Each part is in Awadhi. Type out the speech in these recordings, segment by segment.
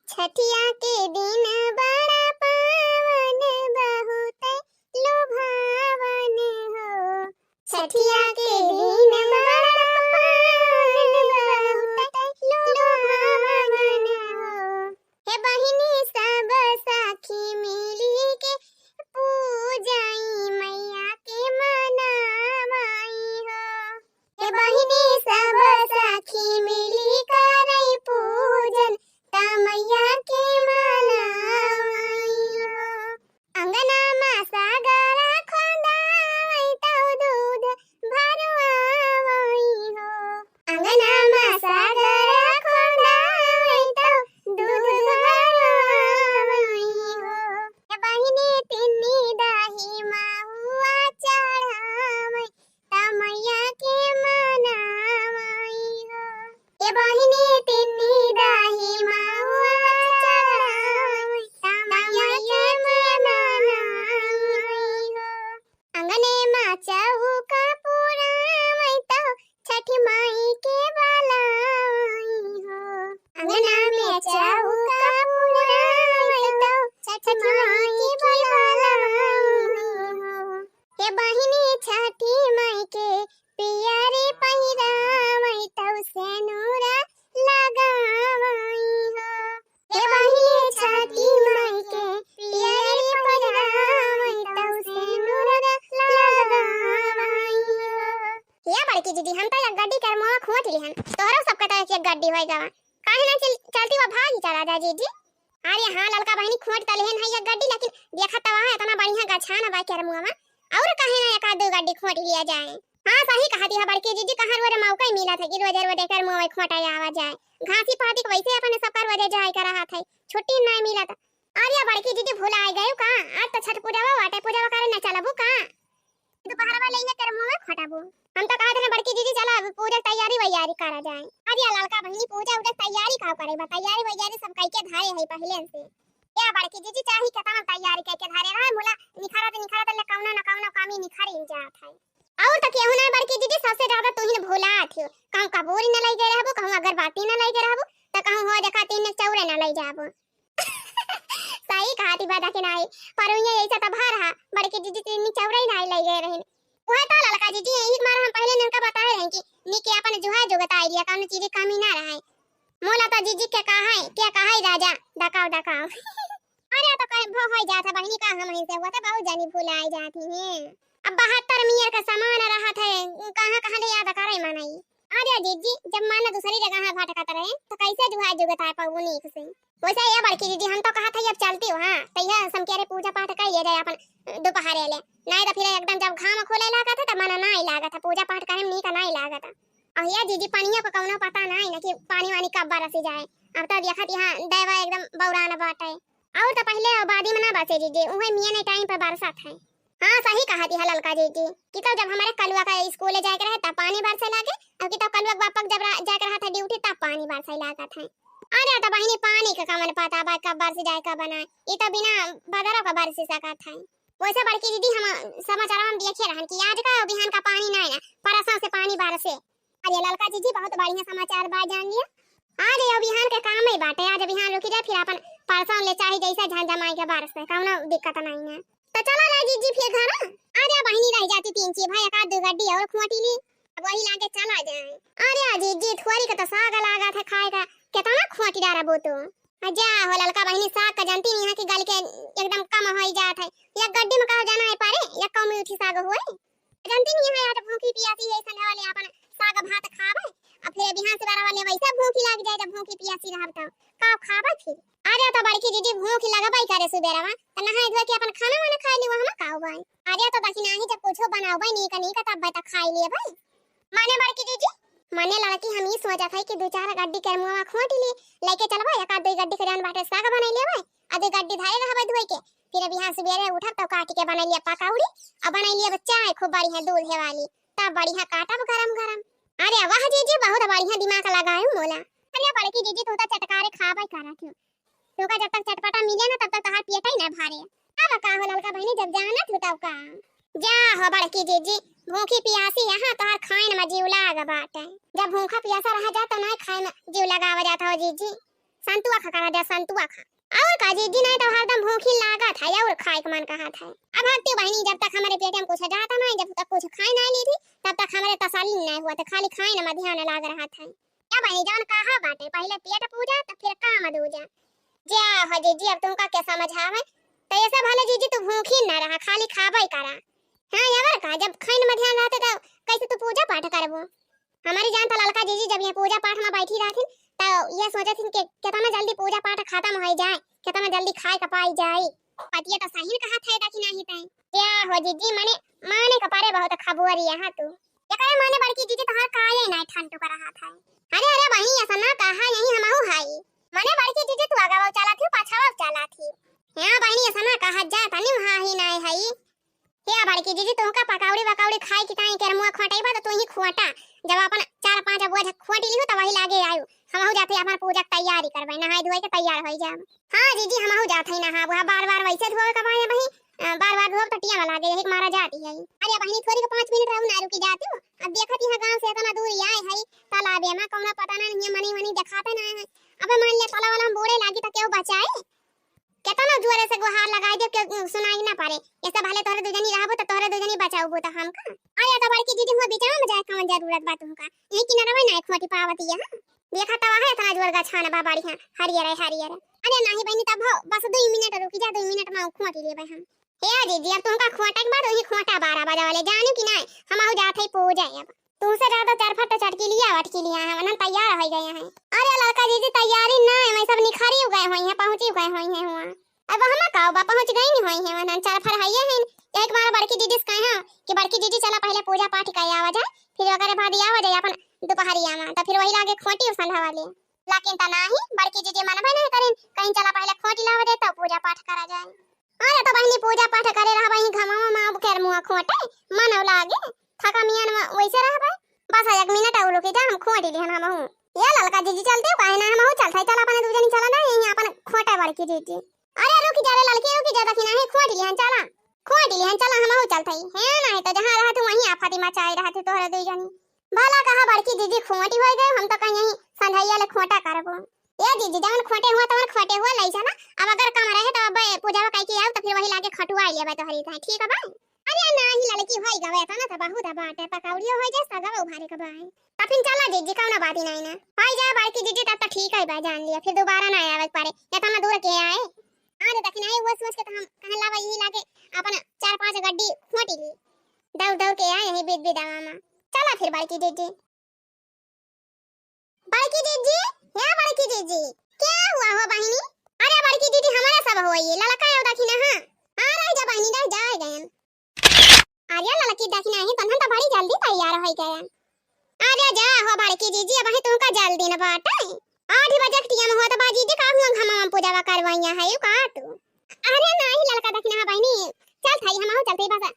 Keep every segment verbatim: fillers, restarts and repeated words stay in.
छठिया के दिन बड़ा पावन, बहुत लुभावन हो। छठिया के दिन बड़ा पावन, बहुत लुभावन हो। हे बहिनी सब सखी मिली के पूजाई मैया के मनावाई हो। हे बहिनी सब सखी मिली करई पूजन, त मैया के मनावाई हो। अंगना मा सागरा खोंदावई तौ दूध भरवावई हो। अंगना मा सागरा खोंदावई तौ दूध भरवावई हो। हे बहिनी तिन्नी दही माहुआ चढ़ावई त मैया के मनावई हो। ए बहिनी तिन्नी दही माहुआ चढ़ावई त मैया के मनावई हो। अंगने मा चौका पुरावई तौ छठी माई के बलावई हो। अंगना में चौका पुरावई तौ छठी माई के बलावई हो। हे बहिनी छठी माई के पियरी पहिरावई तौ सेनुरा लगावई हो। हे बहिनी छठी माई के पियरी पहिरावई तौ सेनुरा लगावई हो। हे बड़की दीदी, हम तो एक गड्डी करमुआ खोंट लिहन, तोहरो सबका तो एक गड्डी होई गवा, काहे ना चल, चलती वा भागी चला जा जीजी। अरे हाँ ललका बहिनी, खोंट त लेहन है एक गड्डी, लेकिन देखा त वहाँ इतना बढ़िया गछाना बा करमुआ मा, और काहे ना एक आध दो गड्डी खोंट लिया जाए। हाँ सही कहती है बड़की जीजी, कहाँ रोज मौका ही मिला था कि रोज रोज करमुआ खोंटा आवा जाए। घासी पाती के वैसे अपने सबका रोज जाए का रहा था, छुट्टी नहीं मिला था। अरे बड़की जीजी भुला गए का? आज तो छठ पूजा बाटे, पूजा करे ना चलबू का? दोपहरवा ले इहे करमुआ खोंटाबू। हम तो कहत रहे बड़की दीदी चला अब पूजा तैयारी वैयारी करा जाए। अरे ललका बहिनी पूजा उजा तैयारी का करे बा, तैयारी वैयारी सब कई के धारे है पहले से। या बड़की दीदी चाही केतना तैयारी कई के धारे रहे, मुला निखरत निखरत ले कौनो न कौनो कमी निखर ही जात है। और तो केहू ना बड़की दीदी, सबसे ज्यादा तू ही न भुलात हो। कहूँ कपूरी न लई गए रहबू, कहूँ अगरबत्ती न लई गए रहबू, तो कहूँ हो देखा तीन चौरे न लई जाबू। सही कहती बा कि नाही, पर उइया ऐसा त भर हा, बड़की दीदी तीन चौरई नाही लई गए रहिन। वह तो ललका दीदी यही मारा हम पहले इनका बताए रहे कि नी के अपन जुहा जुगत आई दिया, कौनो चीज कमी ना रहे। मोला तो जीजी के कहा है, के कहा है राजा, डकाओ डकाओ। अरे तो कहे भो हो जात है बहिनी का हम से, वो तो बहुत जानी भुलाई जाती है। अब बहत्तर मियर का समान रहत है, कहाँ कहाँ ले याद करे मनई। अरे जीजी, जब मन दूसरी जगह भटकत रहे, तो कैसे जुहा जुगत आ पाऊ नीक से? वैसे ये बड़की दीदी, हम तो कहत है, अब चलती हो, हाँ, तो यह समकेरे पूजा पाठ कर लिया जाए अपन दोपहरे ले, नहीं तो फिर एकदम जब घाम खुले लागत है, तब मन नहीं लागत है, पूजा पाठ करे में नीक नहीं लागत है। और ये दीदी, पनिया को कौनो पता नहीं ना कि पानी वानी कब बरस जाए। अब तो देखत यहाँ दैवा एकदम बौरान बाटे, और तो पहले आबादी में ना बसे दीदी, उहे मियाँ ने टाइम पर बरसत है। हाँ, सही कहती है ललका जीजी, कि तो जब हमारे कलुआ का स्कूल जाए के रहे तब पानी बरसे लागे, और कि तो कलुआ के बापक जब रा-, जाए के रहा था ड्यूटी तब पानी बरसे लागत है। अरे तो बहिनी पानी का कमन पता बा कब बरस जाए कब ना, ये तो बिना बदरों का बरस सकत है। वैसे बड़की दीदी हम समाचार में देखे रहन कि आज का बिहान का पानी ना है ना, परसों से पानी बरसे। अरे ललका जीजी बहुत बढ़िया समाचार बा जान लिया। आज यो बिहान के काम ही बाटे, आज बिहान रुकी जाए फिर अपन परसों ले चाहे जैसे झंझमाई के बरस है, कौनो दिक्कत नहीं है। तो चला जाए जीजी फिर घर। अरे बहिनी रह जाती तीन ची भाई, एक आध दो गड्डी और खोटी ली, अब वही लागे चला जाए। अरे जीजी थोड़ी का तो साग लागत है खाए का, कितना खोटी डारा बो तो। आ जा हो ललका बहिनी, साग का जानती नहीं है कि गल के एकदम कम हो ही जात है। या गड्डी में कहा जाना है पारे, या कम मीठी साग हुए। जानती नहीं है, आज भूखी पियासी है, संध्या वाले अपन साग भात खाबे, आ फिर बिहान से बारह वाले वैसे भूखी लाग जाए, जब भूखी पियासी रहब तब का खाबे फिर? अरे तो बड़की दीदी भूख लगबे करे सुबेरवा, तो नहाए धोए के अपन खाना वाना खा ली, वहाँ का भाई। अरे तो बस नाही जब कुछो बनाबे नीक नीक तब तो खाई लेबे। माने बड़की दीदी, माने लड़की हम ई सोचत है कि दो चार गड्डी के मुआ खोट ली, लेके चलबे एक आध दो गड्डी के जौन बाटे साग बनाई लेबे, आ दो गड्डी धरे रहबे धोए के, फिर बिहान सुबेरे उठब तो काट के बनाई लिया पकौड़ी, आ बनाई लिया चाय खूब बढ़िया दूध है वाली, तब बढ़िया काटब गरम गरम। अरे वाह जीजी, बहुत बढ़िया दिमाग लगायो मोला। अरे बड़की जीजी, तू तो चटकारे खाबे करत हो, तू का जब तक चटपटा मिले ना तब तक तहार पेट ही ना भरे। अब का हो ललका बहिनी, जब जाना तू तब का। जा हो बड़की जीजी, भूखी पियासी यहाँ तोहार खाए में जीव लाग बाटे। जब भूखा पियासा रह जा तो ना खाए में जीव लगावा जाता हो जीजी। संतुआ खा करा जा, संतुआ खा। और का जीजी, नाहीं तो हरदम भूखी लागत है और खाए के मन कहत है। अब हटती बहिनी, जब तक हमरे पेट में कुछ जाता नाहीं, जब तक कुछ खाए नाहीं ली थी, तब तक हमरे तसल्ली नाहीं हुआ, तो खाली खाए न मध्यान लाग रहत है। या बहिनी, जौन कहा बाटे, पहिले पेट पूजा, तब फिर काम दूजा। जा हो जीजी, अब तुमका क्या समझावे? तो ऐसा भले जीजी तू भूखी न रहा, खाली खाबे करा। हाँ, यावर का, जब खाइन में ध्यान रहते तो कैसे तू पूजा पाठ करबो? हमारी जान तो ललका जीजी जब ये पूजा पाठ में बैठी रहथिन, तो ये सोचथिन कि कितना जल्दी पूजा पाठ खत्म हो जाए, कितना जल्दी खाए का पाई जाए। पतिया तो सही न कहत है, देखी नहीं तै। या हो जीजी, मने माने का परे बहुत खबुअरी है तू। एकरे माने बड़की जीजी तोहार काये नाय ठंडू कर रहा था। अरे, अरे बहिनी, ऐसा ना कहा, यही हमहू हाई। माने बड़की जीजी तू आगा चला थी, पाछा चला थी। हाँ बहिनी, ऐसा ना कहा जा, तनी वहाँ ही नाय हई। हे बड़की जीजी, तुमका पकौड़ी वकौड़ी खाए की ताई केरमुआ खोटई बा, तो तू ही खोटा। जब अपन चार पांच बोझ खोटी लिहू, तो वही लागे आयु। हमहू जाते अपन पूजा के तैयारी करबे, नहाए धोए के तैयार होई जाब। हाँ जीजी, हमहू जात हई नहाब, वहाँ बार बार वैसे धोए के बाए बही, अ, बार बार धोब तो टिया वाला लागे, यही के मारा जाती है। अरे बहिनी, थोड़ी के पाँच मिनट रहू ना, रुकी जाती हो। अब देखत यहाँ गाँव से इतना दूर आए है, तालाबे में कौनो पता ना नहीं, मनी वनी देखाते ना है। अबे मान ले तालाब वाला हम बूड़े लागी तो केहू बचाए? केतना जोरे से गुहार लगाई दे, केहू सुनाई ना पड़े। ये सब भले तोहरे दू जनी रहबो तो तोहरे दू जनी बचाउबो तो हमका। अरे तो बड़की दीदी हुआ बिचावा में जाए कौन जरूरत बा तुमका? यही किनारवा ना खोटी पावती है। देखा तवा है इतना जोर गछान बा बाड़ी है, हरियर है, हरियर। अरे नाही बहिनी, तब हो, बस दो मिनट रुकी जा, दो मिनट में खोटी लेबे हम। हे दीदी, अब तुमका खोटे के बाद वही खोटा बारह बजे वाले, जानू कि नाय? हमहू जात हई पूजे अब। तुमसे ज्यादा चरफर तो चटकी लिया, वटकी लिया है, वनन तैयार हो गए हैं। अरे ललका दीदी, तैयारी नाय, मैं सब निखरी गए होई हैं, पहुँची गए होई हैं हुआ। अब हम का बा, पहुँच गई नहीं होई हैं, वनन चरफर है ये हैं। एक बार बड़की दीदी से कहे हैं कि बड़की दीदी चला पहले पूजा पाठ कर आवा जाए, फिर ओकरे बाद आवा जाए अपन दोपहरिया में, तो फिर वही लागे खोटी संध्या वाले। लेकिन त नाही, बड़की दीदी मनबे नहीं करिन, कहीं चला पहले खोटी लावा दे, तब पूजा पाठ करा जाए। अरे तो बहिनी, पूजा पाठ करे रहबे ही घमवा में, अब केर मुआ खोटे, मन लागे, थका मियान में वैसे रहबे। बस एक मिनट और रुकी जा, हम खोटी लिहन हमहू। ये ललका जीजी चलते हो काहे ना, हमहू चलते, चल अपन दू जनी चला ना, यहीं अपन खोटे बड़की जीजी। अरे रुकी जा रे ललकी, रुकी जा, देखी नहीं खोटी लिहन चला, खोटी लिहन चला, हमहू चलते। है नहीं तो जहाँ रहत वहीं आफती मचाए रहत तोहरे दू जनी। भला कहा बड़की जीजी खोटी हो गए, हम तो कहीं यहीं संझैया ले खोटा करबो। ए जीजी, जवन खोटे हुआ तवन खोटे हुआ, लई चला। अब अगर कम रहे तो अब पूजावा कई के आओ तो फिर वही लागे खटुआ लेबे तोहरी ताई, ठीक है भाई? अरे नाही ललकी, होई गवे तना त बहुत बाटे, पकौड़ियो होई जाए, सगवा उभारे के बाए। त फिर चला जीजी, कौनो बात ही नहीं ना। होई जाए बड़की जीजी, तब तो ठीक है बा, जान लिया, फिर दोबारा ना आवे के पड़े, इतना दूर के आए। आज देखी नहीं वो सोच के तो हम कहन लावा यही लागे अपन चार पांच गड्डी खोटी ली, दौड़ दौड़ के आए यही बीत बीत आवा में। चला फिर बड़की जीजी। बड़की जीजी, हे बड़की जीजी, क्या हुआ हो बहिनी? अरे बड़की जीजी, हमारा सब हो ये ललका आओ देखी ना, हाँ। हाँ, रह जा बहिनी, रह जा, आ गए। अरे ललकी देखी ना, ही तनहन तो बड़ी जल्दी तैयार हो गए। अरे जा हो बड़की जीजी, अब ही तुमका जल्दी न बाटे। आठ बजे के टिया में होत बा जीजी, का हुआ घमा में पूजावा करवाइया है, यू का तू? अरे नाही ललका देखी ना बहिनी, चल थाई, हमहू चलते बस,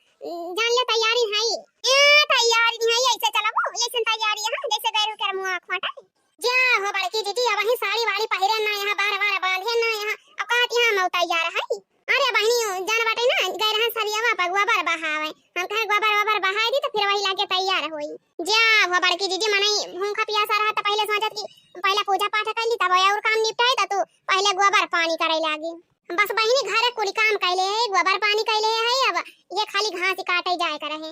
जान ले तैयारी है। ए, तैयारी नहीं है, ऐसे चलबो, ऐसे तैयारी है, जैसे गैरू के मुआ खोटा। जा हो बड़की दीदी, अब ही साड़ी वाड़ी पहिरे ना यहाँ, बार बार बांधे ना यहाँ, अब कहत यहाँ मऊ तैयार है। अरे बहिनी, जान बाटे ना, गए रहन सरियावा पर गोबर बहावे, हम कहे गोबर वोबर बहाए दी तो फिर वही लागे तैयार होई। जा हो बड़की दीदी, मनई भूखा पियासा रहा तो पहले सोचत कि पहले पूजा पाठ कर ली, तब और काम निपटाए, तो तू पहले गोबर पानी करे लागी। बस बहिनी, घरे कुल काम कैले है, गोबर पानी कैले है, अब ये खाली घास ही काटे जाए के रहे।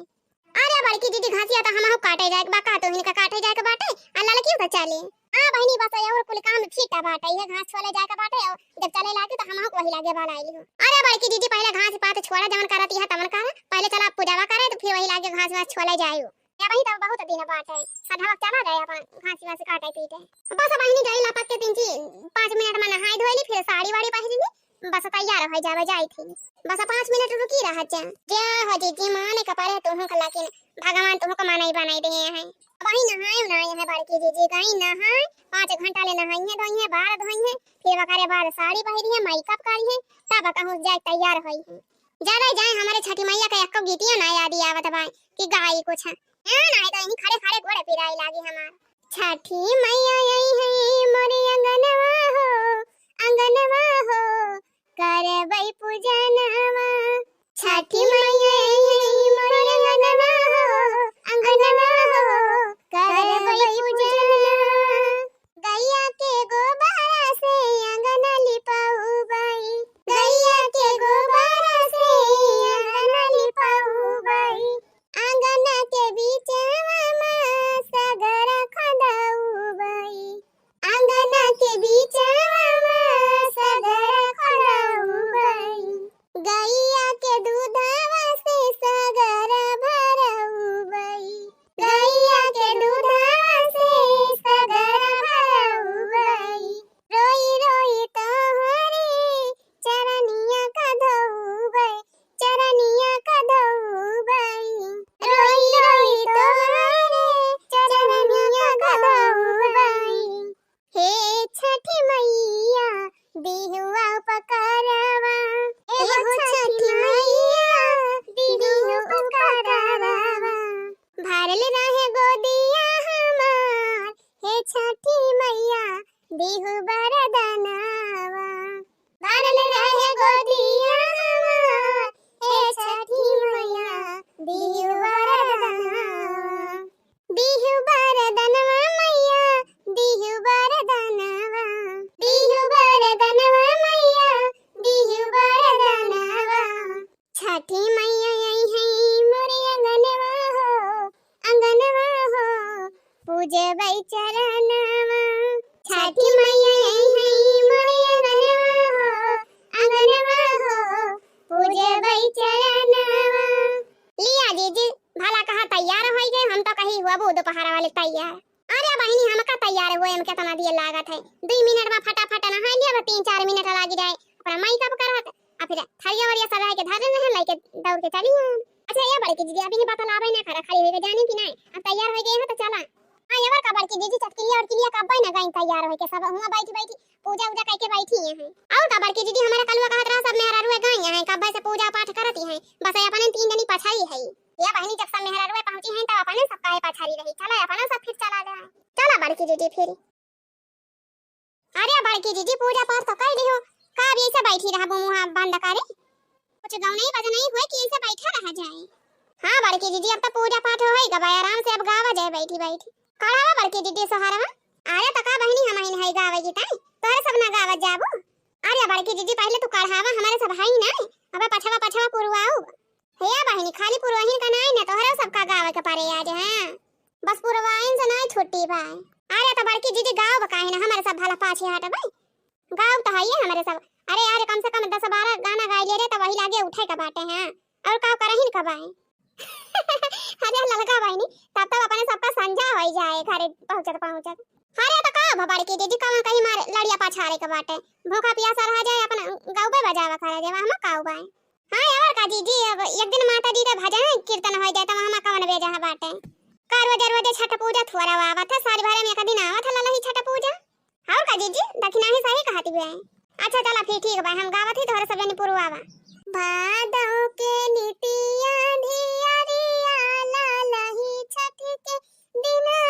अरे बड़की दीदी, घासिया तो हमहू काटे जाए के बा, का तोहिन का काटे जाए के बाटे, आ ललकियो तो चले। हाँ बहिनी, बस ये और कुल काम फिटा बाटे, ये घास छोले जाए के बाटे, और जब चले लागे तो हमहू वही लागे वाला आइली हो। अरे बड़की दीदी, पहले घास पात छोड़ा, जवन करत यह तवन करा, पहले चला पूजावा करे, तो फिर वही लागे घास वास छोले जाए। या वही तो बहुत दिन बाटे, सधवा चला जाए अपन घास वास काटे पीटे। बस बहिनी, गई लपक के तीन ची-, पाँच मिनट में नहाई धोई ली, फिर साड़ी वाड़ी पहन ली, बस तैयार हो जावे, जाई थी। बस पाँच मिनट रुकी रह जा। जय हो जीजी, माने का परे तुहू का, लेकिन भगवान तुहू का माने ही बनाई दे हैं। वही नहाए ना है बड़की जीजी, गई नहाए, पाँच घंटा ले नहाई है, धोई है, बार धोई है, फिर ओकरे बाद साड़ी पहरी है, मेकअप करी है, तब कहूँ जाए तैयार होई है। ज्यादा जाए हमारे छठी मैया का एको गीतिया ना याद आवत बा कि गाई कुछ। ए, ना है तो यहीं खड़े खड़े गोड़े पिराई लागी हमार। छठी मैया आई है मोरे अंगनवा हो, अंगनवा हो, करबै पूजनवा। छठी मैया आई है मोरे अंगनवा हो, अंगनवा हो, करबै पूजनवा। गैया के गोबरा से अपना माई का करत, आ फिर थरिया वरिया सब रह के धरे रहे, लइके दौड़ के चली हम। अच्छा, ये बड़की दीदी, अभी नहीं बतलावे ना खड़ा, खड़ी होइके जानी कि नहीं? अब तैयार होइ गए हैं तो चला। हाँ, ये बड़का बड़की दीदी, चटकिलिया और किलिया कब्बे ना गई तैयार होइके, सब हुआ बैठी बैठी पूजा उजा करके बैठी हैं। और का बड़की दीदी, हमारा कलुआ कहत रहा सब मेहरारू गई हैं, कब्बे से पूजा पाठ करती हैं, बस ये अपने तीन जनी पछाई है। या बहिनी, जब सब मेहरारू पहुंची हैं तब अपने सब काहे पछारी रही, चला अपने सब फिर चला जाए। चला बड़की दीदी फिर। अरे बड़की दीदी, पूजा पाठ तो कर ली हो, का अब ऐसे बैठी रहबू मुँह बंद करे? कुछ गौनई बजनई होए कि ऐसे बैठा रहा जाए? हाँ बड़की दीदी, अब तो पूजा पाठ होई गवा, आराम से अब गावा जाए बैठी बैठी। कढ़ावा बड़की दीदी सोहरवा। अरे तो का बहिनी, हम ही नहीं गावे गीत, तोहरे सब ना गावत जाबू। अरे बड़की दीदी, पहले तू कढ़ावा, हमारे सब हई ना, अब पछवा पछवा पुरवाऊ। हे बहिनी, खाली पुरवहिन का नाई ना, तोहरा सबका गावे के पड़े आज, हाँ। बस पुरवाइन से नाई छुट्टी बा। अरे तो बड़की दीदी गाओ बा काहे ना, हमारे सब भला पाछे हटबे। गाओ तो हइये हमारे सब। अरे यार, कम से कम दस बारह गाना गाई ले रे, तो वही लागे उठे के बाटे, हाँ। और का करहिन का बाए? अरे ललका बहिनी, तब तक अपने सबका संझा होई जाए घरे पहुँचत पहुँचत। अरे तो का भा बड़की दीदी, कवन कहीं मार लड़िया पछारे के बाटे, भूखा पियासा रहा जाए, अपन गौबे बजावा करा जाए, हम का बाए। हाँ यार का जीजी, अब एक दिन माता जी का भजन कीर्तन हो जाए तो वहाँ कवन बेजा है बाटे। का रोजे रोजे छठ पूजा थोड़ा आवत है, साल भरे में एक दिन आवत है ललही छठ पूजा। और का जीजी, दखिनाही सही कहती बे। अच्छा चला फिर ठीक बा, हम गावत ही तोहरे सब जनी पुरवावा। भादव के नितिया धियरिया ललही छठ के दिनवा,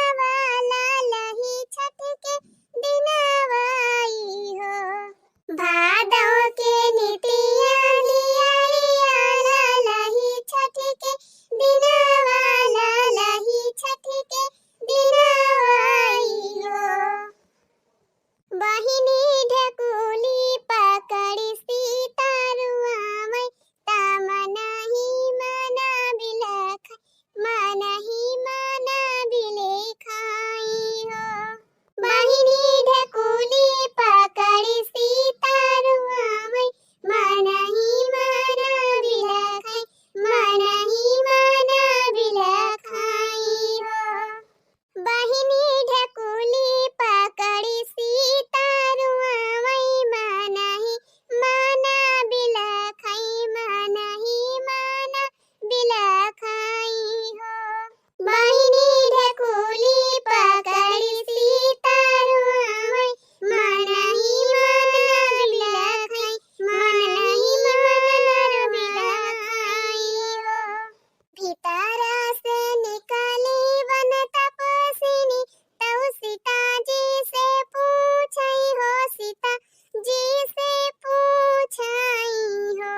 ललही छठ के दिनवा ई हो। भादव के नितिया धियरिया ललही छठ के दिनवा, ललही छठ के दिनवा ई हो। बहिनी ढेकुली पकड़ी सीतारुआ मई, ता मनही मना बिलख, मनही मना बिलेखाई हो। बहिनी ढेकुली पकड़ी सीतारुआ मई, मनही मना बिलख, मनही मना बिलखाई हो। बहिनी ढेकुली पकड़ी सीतारुआ मई, मनही मना बिलखई, मनही मना बिलखई हो। बहिनी ढेकुली पकड़ी सीतारुआ मई, मनही मना बिलखई, मनही मना बिलखई हो। भीतरा से निकली वन तपसिनी, तउ सीता जी से पूछई हो, सीता जी से पूछई हो।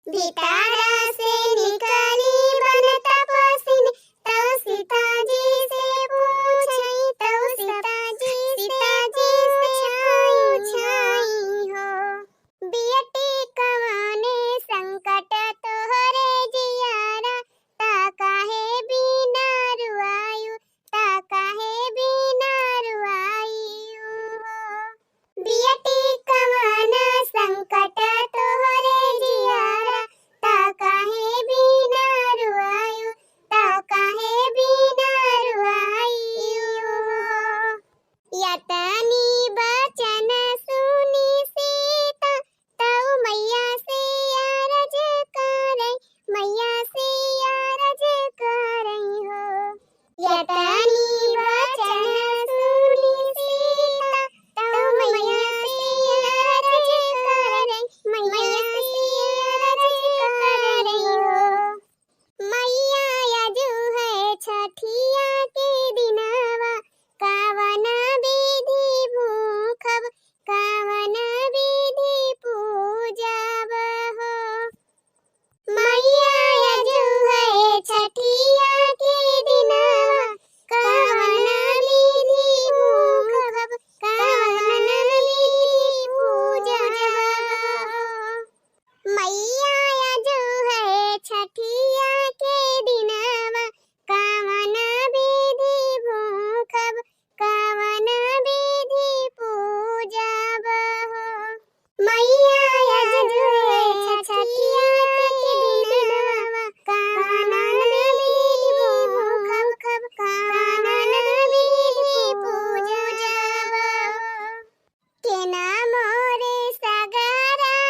भीतरा से निकली वन तपसिनी, तउ सीता जी से पूछई, तउ सीता जी से पूछई हो। बियटी कवने संकट तोहरे जियारा, ता काहे बिना रुआयु, ता काहे बिना रुआयु हो। बियटी कवने संकट तोहरे जियारा, ता काहे बिना रुआयु, ता काहे बिना रुआयु हो। यतनी बचन सुनी सीता, तउ मैया से अरज करई, मैया से अरज करई हो। यतनी बचन सुनी सीता, तउ मैया से अरज करई, मैया से अरज करई हो। मैया आजु है छठिया के दिनवा, कवन विधि भूखब, कवन विधि पूजब हो। मैया आजु है छठिया के दिनवा, कवन विधि भूखब, कवन विधि पूजब हो। मैया आजु है छठिया के दिनवा, कवन विधि भूखब, कवन विधि पूजब हो। मैया आजु है छठिया के दिनवा, कवन विधि भूखब, कवन विधि पूजब हो। केना मोरे सगरा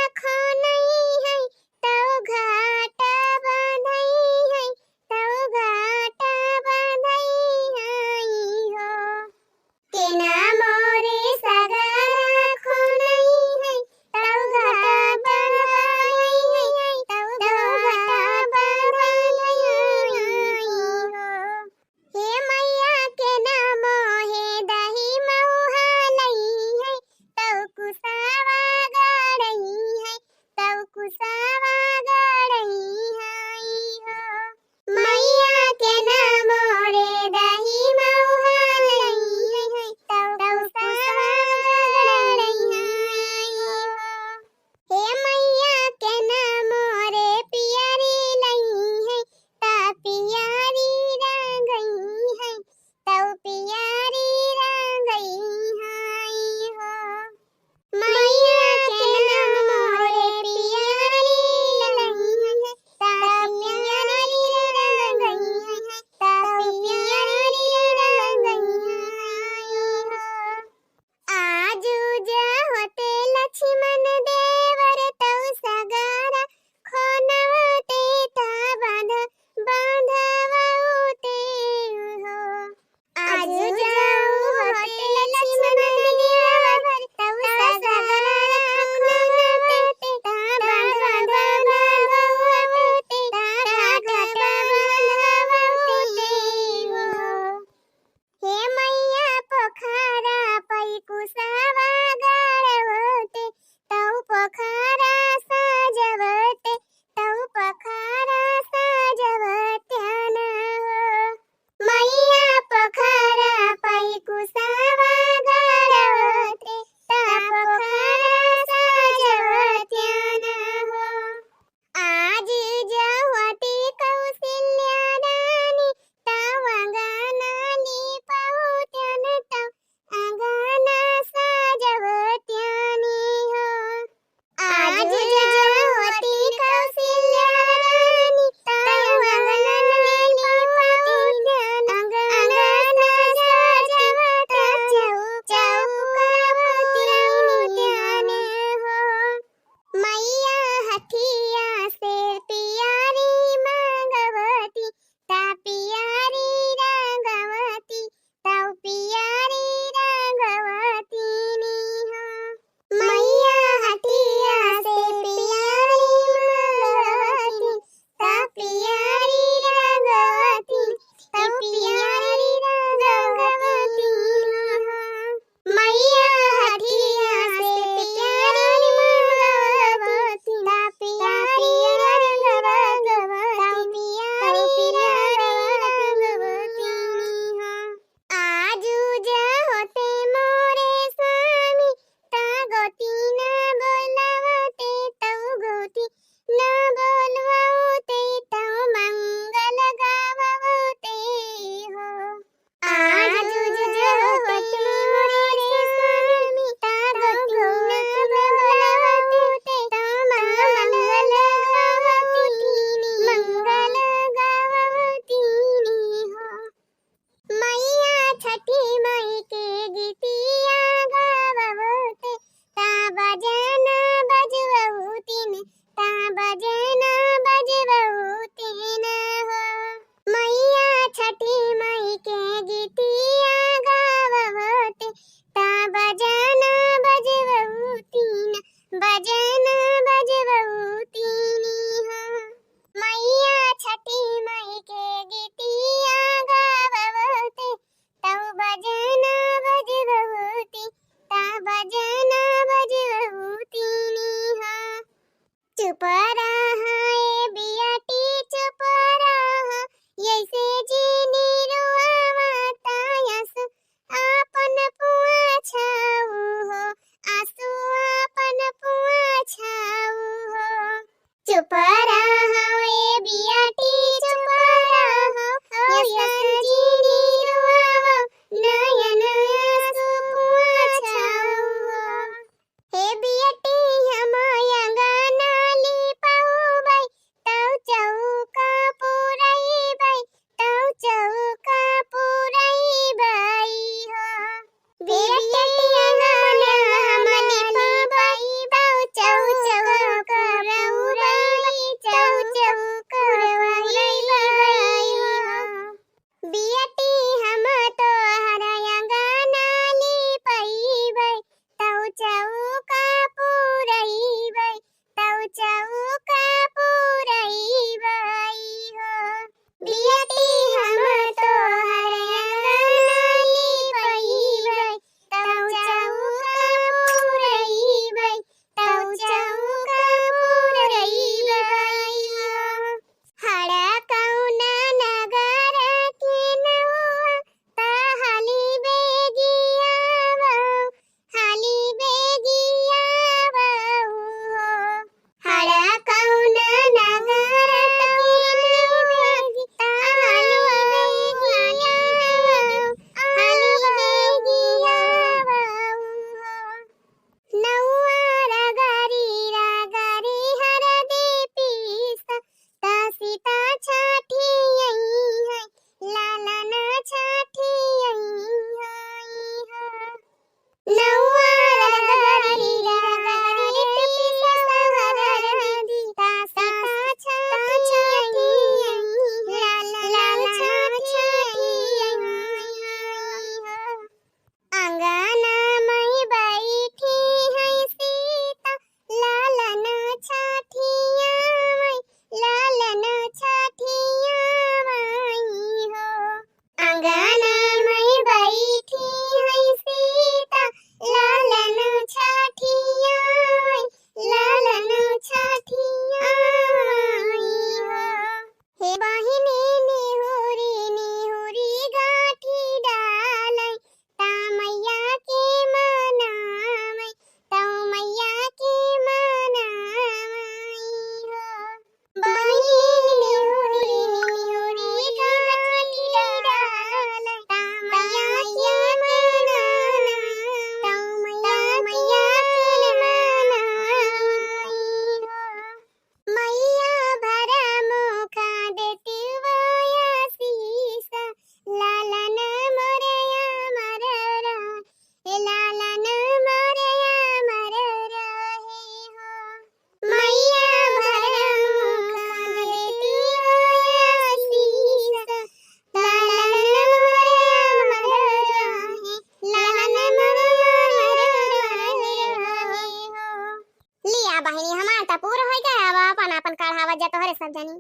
बहिनी, हमार त पूर होइ गए, अब आपन आपन कढ़ावत जा तोहरे सब जनी।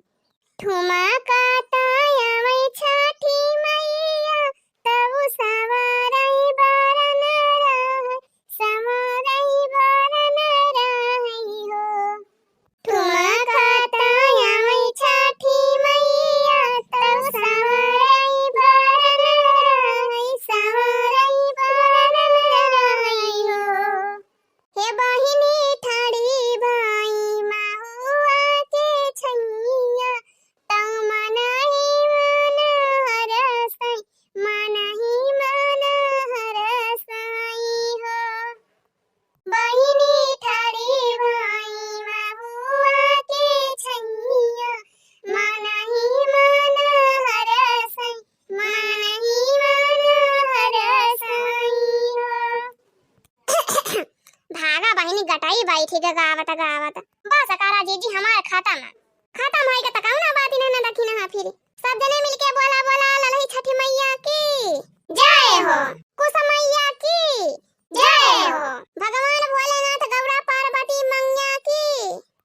ठुमका त आवै छठी मैया, तब संवरई बरन रहै, संवरई बरन रहै हो। ठुमका त आवै छठी मैया, तब संवरई बरन रहै, संवरई बरन रहै हो। हे बहिनी ठाड़ी भई महुआ के छैया, तौ मनही मन हरसै, मनही मन हरसै हो। बहिनी ठाड़ी भई महुआ के छैया, मनही मन हरसै, मनही मन हरसै हो। भागा बहिनी, गटई बैठी के गावत गावत। बस करा जीजी, हमार खतम। खतम होई के त कौनो बात ही ना, ना देखी ना फिर। सब जने मिलके बोला, बोला ललही छठी मैया की जय हो। कुसुम मैया की जय हो। भगवान भोलेनाथ गौरा पार्वती मैया की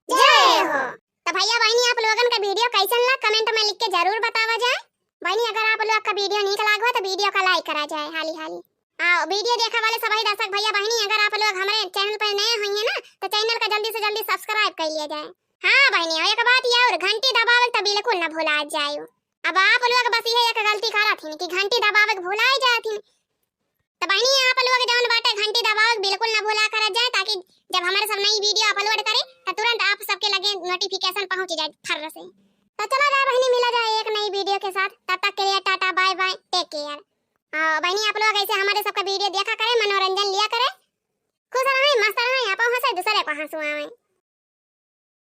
जय हो। तो भैया बहिनी, आप लोगन का video कैसन ला, comment में लिख के जरूर बतावा जाए। बहिनी, अगर आप लोग का video नीक लागो तो video का like करा जाए हाली हाली। आ video देखे वाले सभी दर्शक भैया बहिनी, अगर आप लोग हमारे channel पर नए हुई हैं ना, तो channel का जल्दी से जल्दी subscribe कर लिया जाए। हाँ बहिनी, और एक बात ये और, घंटी दबावे तो बिल्कुल ना भुला जाए। अब आप लोग बस ये एक गलती करत हिन कि घंटी दबावे के भुलाई जात हिन। तो बहिनी, आप लोग जौन बाटे घंटी दबावे के बिल्कुल ना भुला करत जाए, ताकि जब हमारे सब नई video upload करे तो तुरंत आप सबके लगे notification पहुँच जाए फर्र से। तो चला जाए बहिनी, मिला जाए एक नई video के साथ। तब तक के लिए टाटा, bye bye, take care। और बहिनी, आप लोग ऐसे हमारे सबका video देखा करें, मनोरंजन लिया करें, खुश रहें, मस्त रहें, आप हंसे दूसरे को हंसवाएं।